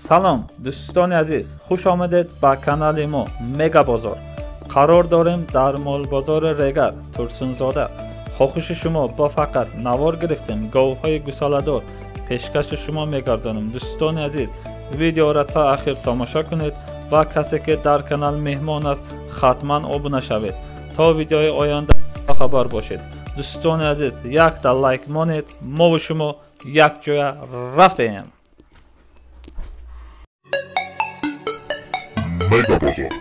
Салом дӯстони азиз, хуш омадед ба канали мо Мега Бозор. Қарор дорем дар молбозори Регар Турсунзода. Хоҳиши шумо бо фақат навор гирифтем, говҳои гусоладор пешкаши шумо мегардонем. Дӯстони азиз, видеоро то ахир тамошо кунед ва касе ки дар канал меҳмон аст, ҳатман обуна шавед то видеои оянда хабар бошед. Дӯстони азиз, якта лайк монед, мо ва шумо якҷоя рафтем. Мега Бозор.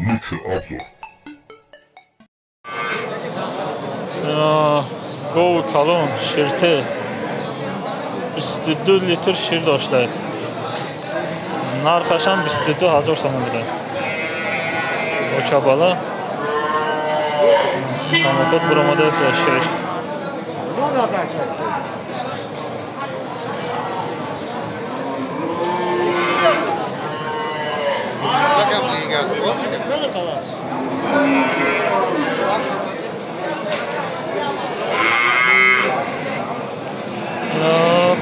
Лучший обзор. Гов калон ширте 22 литр шир дошта. Нархашам 22 ҳазор сомон буда. Очабала самоход буромадааст шириш.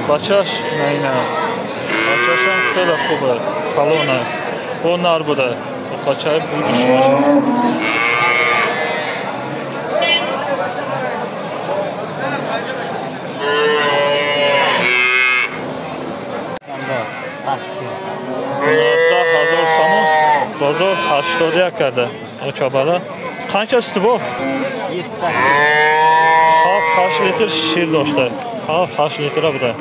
Бачаш на бачашам хеле хубе, калона, бо нар буда, қачаи будиш мешавад. 10,000 сомон бозор 81 карда. Очабала қанча сути бо? 7-8 литр шир дошта. 7-8 литра буда.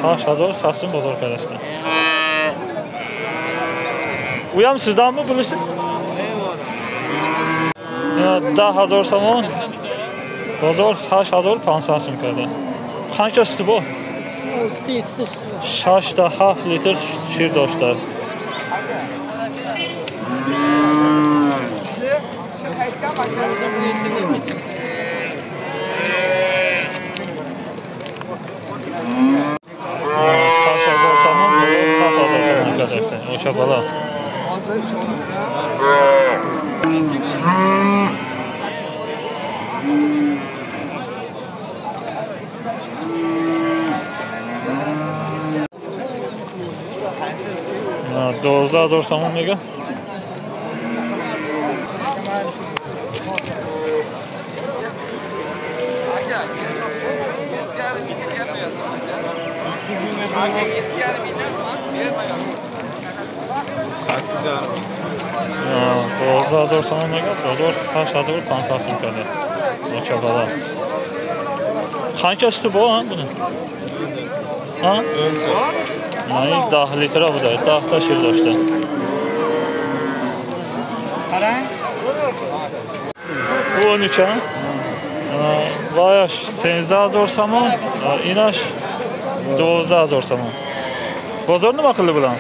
8,100 сом бозор кардааст. Уям sizdanmi bilirsin? 10,000 сомон бозор 8,500 сом карда. Қанча сути бо? 6-7 литр шир дошта. Очабала. На 12,000 сомон мега. 12,000 сомон мега, бозор 8,500 сом карда. Очабала. Қанча сути бо буни? Ҳа? 10 литра буда, 10 та шир дошта. Ӯ нича? Ваяш 13,000 сомон, инаш 12,000 сомон. Бозор nima qildi bular?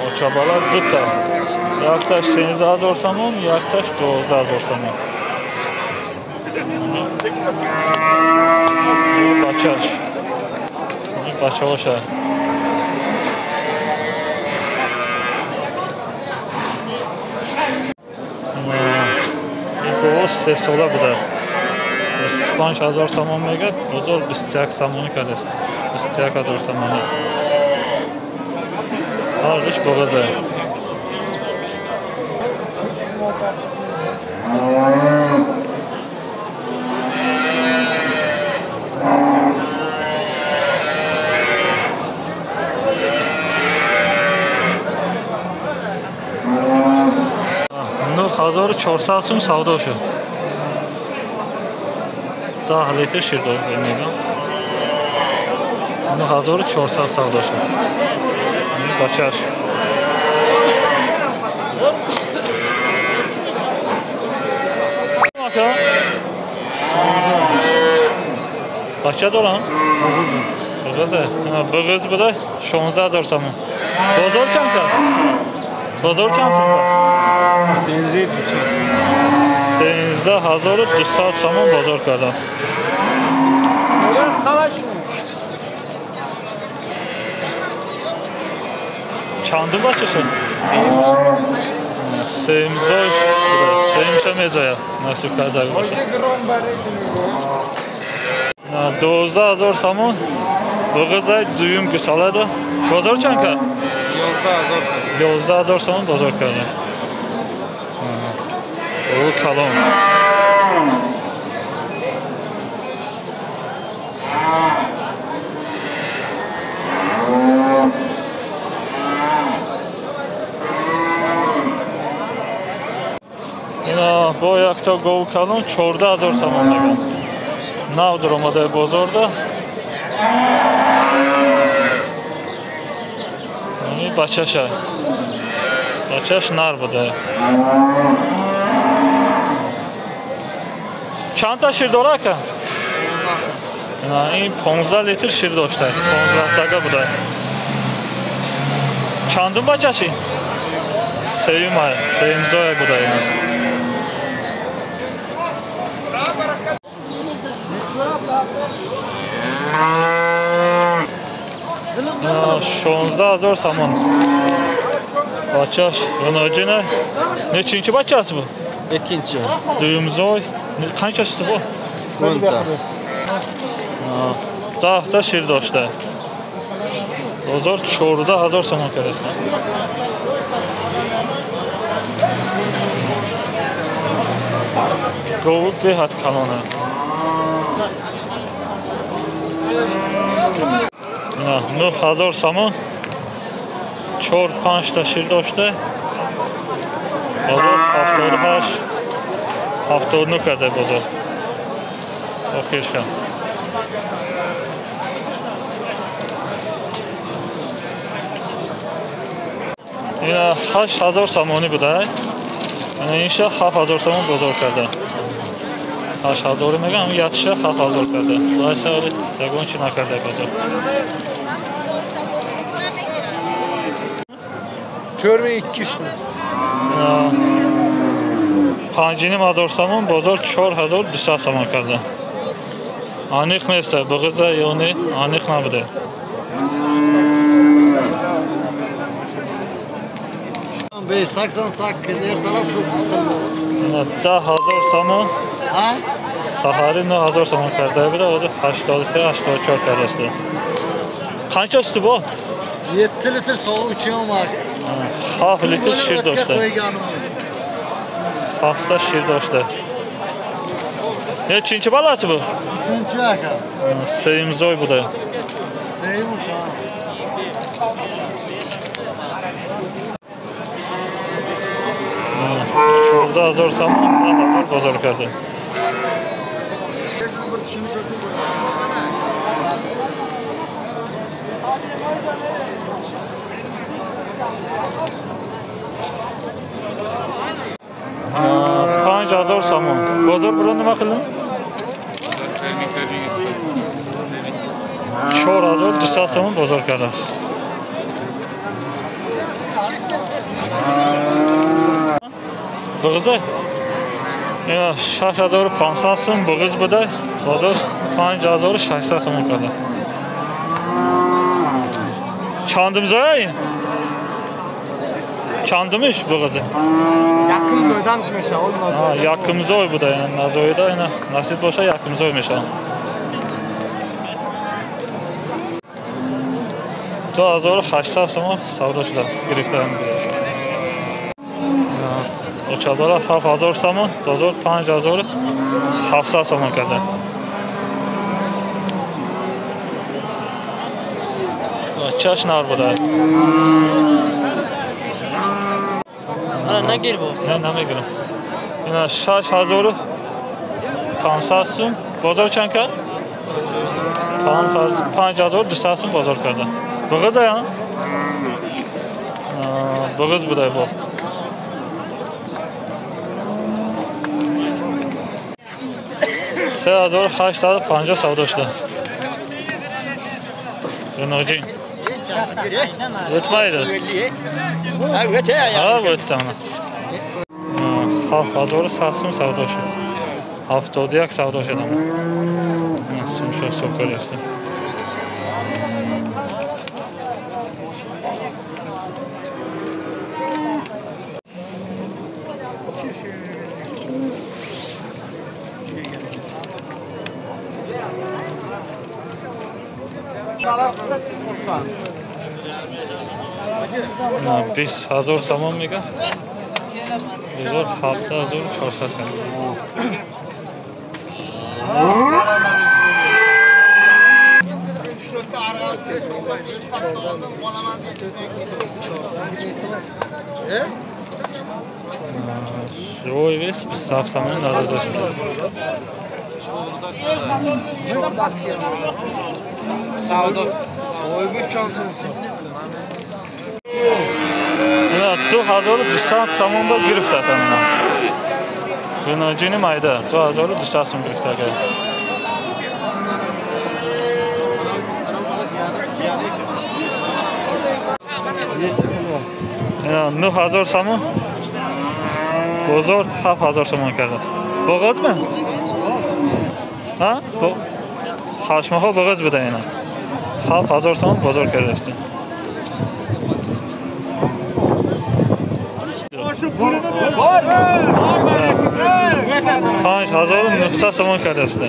Очабала дута. Якташ 13,000 сомон, якташ 12,000 сомон. Бачаш. Бачаоша. Ин гово 3 сола буда. 25,000 сомон мега, бозор 21 сомонӣ кардааст. 21,000 сомонӣ. Ҳардуш боғаза. 9,400 сум савдо шуд. 10 литр шир мегам. 9,400 савдо шуд. Бачаш. Бача дорам? Бығызы. Бығыз буда 16,000 сомон. Бозор чанд кард? Бозор чанд сом кард? 13,200 сомон бозор кардааст. Чандум бача шуд? Семзой семша мезояд насиб карда бошад. 12,000 сомон Буғизай дуюм гусолада. Бозор чанд кард? 11 000 сомон бозор карда. Гови калон. Ина бо якта гов калон 14 000 сомон мегӯянд. Нав даромадаи бозорда. Ин бачаша. Бачаш нар буда. Чанд та шир дора ака? Ин 15 литр шир дошта. 15 тага буда. Чандум бачаши? Сеюм, сеюмзоя буда ина. 16 000 сомон. Бачаш Ғиноҷина. Нечинчи бачаси бу? Ikkinchi. Дуюмзой. Qancha suti bu? 10 ta. 10 ta шир дошта. Бозор 14 000 сомон кардааст. Гов беҳад калона. 9 000 сомон. 4-5 та шир дошта. Бозор 78 79 карда бозор. Охирша. Ина 8 000 сомонӣ буда. Ина инша 7 000 сомон бозор карда. 8 000 мегам, ятша 7 000 карда. Зайша ягон чи накарда бозор. 4200. 5 500 сомон бозор 4200 сомон карда. Аниқ нест, буғиза ё не, аниқ набуда. 10 000 сомон. Саҳари 9 000 сомон карда буда, ҳозир 83-84 кардааст. Qancha suti bu? 7 litr sovuq ichiyorum aka. 7 litr шир дошта. 7 шир дошта. Nechinchi balasi bu? 3-chi aka. Seyimzoy буда. Seymuş ha. 14 000 сомон 10 000 бозор карда. 5 000 сомон. Бозор bilan nima qilding? 4200 сомон бозор кардааст. Буғиза? Ина 6500 сом буғиз буда. Бозор 5600 сомон карда. Чандимзоя ин? Чандимиш буғизи? Якумзойданш мешавад. Якумзой буда, назоида ина насиб боша якумзой мешавад. 2800 сомон савдо шудааст, гирифтаам. Очадора 7000 сомон, бозор 5700 сомон карда. Чаш нар буда. Нагир бо. Не, намегирам. Ина 6500 сом. Бозор чанд кард? 5200 сом бозор карда. Буғиз ая? Буғиз буда бо. 3850 савдо шуда. Ғиноҷӣ. O'tmaydi. Ha, o'tdi ana. 7100 сом савдо шуд. 71 савдо шуд ама. Сумшо ҳисоб кардааст. 20,000 сомон мега. Бозор 17,400 кард. Живой вес 27 сомон надо. Ина 2200 сомон ба гирифтасан ина. Ғиноҷини майда 2200 сом гирифтага. Ина 9000 сомон. Бозор 7000 сомон кардааст. Боғоз ми? Ҳа? Ҳашмаҳо боғоз буда ина. 7000 сомон бозор кардааст. 5900 сомон кардааст.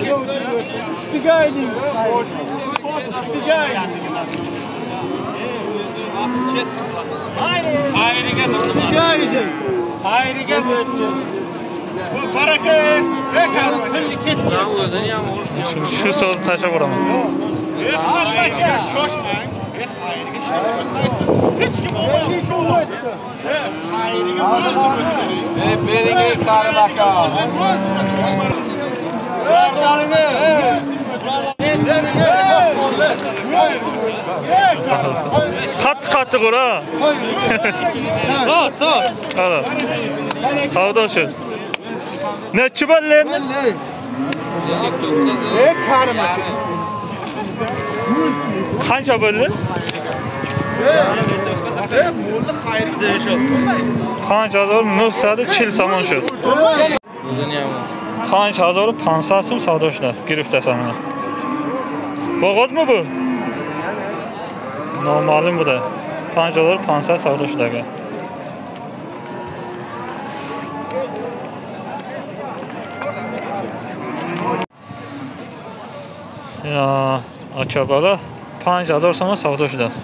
Shu so'zni tashlab boraman. Qattiq-qattiq ur, ha. Ana. Savdo shu. Nechi bo'ldi endi? Qancha bo'ldi? 5940 сомон шуд. 5500 сом савдо шудааст. Гирифтасан. Боғозми bu? Номаълум буда. 5500 савдо шудага. Я Ачабала 5000 сомон савдо шудааст.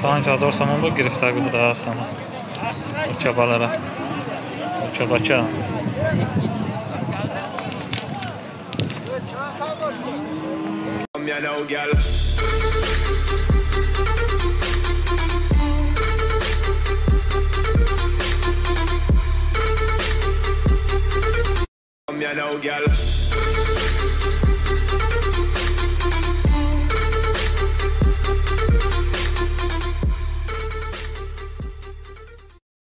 5000 сомон бу гирифтаги будааст ҳама. Ачабалара. Ачабача. Girl.